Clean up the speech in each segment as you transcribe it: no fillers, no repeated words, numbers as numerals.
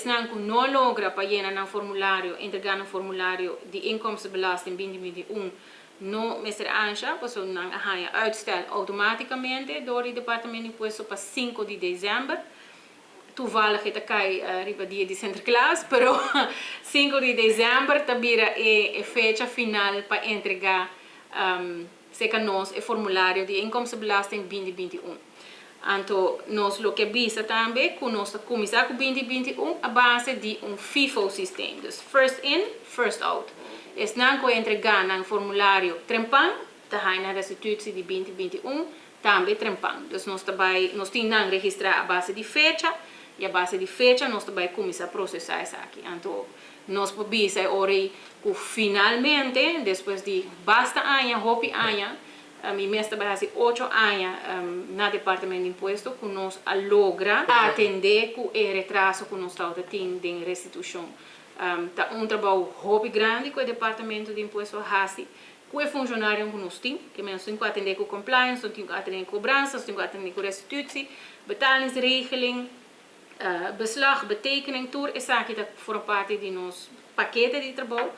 Esnan ku no logra pa yena nan formulario, entregá nan formulario di inkomstenbelasting 2021, no mester ansha, pasobra nan a haña uitstel outomátikamente dor di Departamento di Impuesto pa 5 di desèmber. Toevallig e ta kai riba dia di Sinterklaas, pero 5 di desèmber ta bira e fecha final pa entregá serka nos e formulario di inkomstenbelasting 2021. Anto nos lo ke bisa tambe ku nos ta kuminsá ku 2021 a base di un FIFO systeem, dus first in, first out. Esnan ku a entregá nan formulario trempan ta haña nan restitutie di 2021 tambe trempan. Dus nos ta bai, nos tin nan registrá a base di fecha i a base di fecha nos ta bai kuminsá prosesá esaki. Anto nos por bisa e ora ei ku finalmente, despues di basta aña, hopi aña, mi mes ta bai hasi 8 aña na Departamento di Impuesto, ku nos a logra atendé ku e retraso ku nos tabata tin den restitushon. Ta un trabou hopi grandi ku e Departamento di Impuesto a hasi ku e funshonarionan ku nos tin, ke nos tin ku atendé ku compliance, nos tin ku atendé ku kobransa, nos tin ku atendé ku restitutie, betalingsregeling, beslag, betekening, tur esaki ta forma parti di nos pakete di trabou,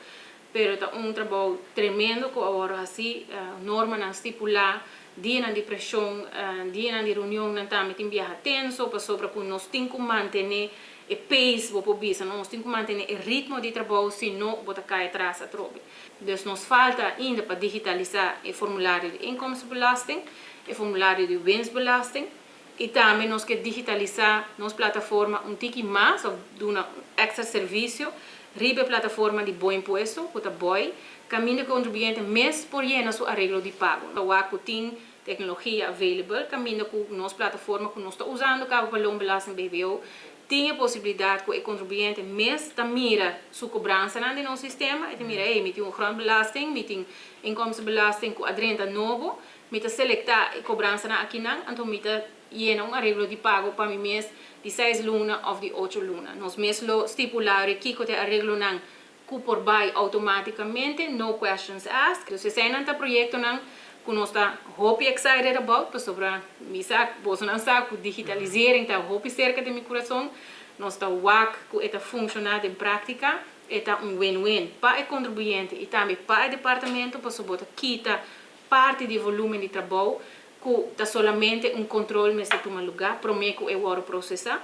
pero ta un trabou tremendo ku awor hasi, normanan stipulá, dianan di preshon, dianan di reunionnan tambe tin biaha tenso, pasobra ku nos tin ku mantené e pace, bo por bisa, nos tin ku mantené e ritmo di trabou, si no bo ta kai atras atrobe. Dus nos falta ainda pa digitalisá e formulario di inkomstenbelasting, e formulario di winstbelasting, i tambe nos ke digitalisá nos plataforma un tiki mas òf duna un èkstra servisio riba e plataforma di Bo Impuesto, ku ta BOI, kaminda ku e kontribuyente mes por yena su areglo di pago. Ta wak ku tin teknologia available, kaminda ku nos plataforma ku nos ta usando kaba pa loonbelasting BBO, tin e posibilidat ku e kontribuyente mes ta mira su kobransanan den nos sistema, e ta mira, hey, mi tin un grondbelasting, mi tin inkomstenbelasting ku a drenta nobo, mi ta selektá e kobransanan akinan, anto mi ta yena un areglo di pago pa mi mes di 6 luna òf di 8 luna. Nos mes lo stipulá kiko ta e areglonan ku por bai outomátikamente, no questions asked. Dus eseinan ta proyektonan ku nos ta hopi excited about, pasobra mi sa, bosonan sa ku digitalisering ta hopi serka di mi kurason. Nos ta wak ku e ta funshoná den práktika, e ta un win-win pa e kontribuyente i tambe pa e departamento, pasobra bo ta kita parti di volúmen di trabou ku ta solamente un kontrol mester tuma lugá promé ku e wòrdu prosesá.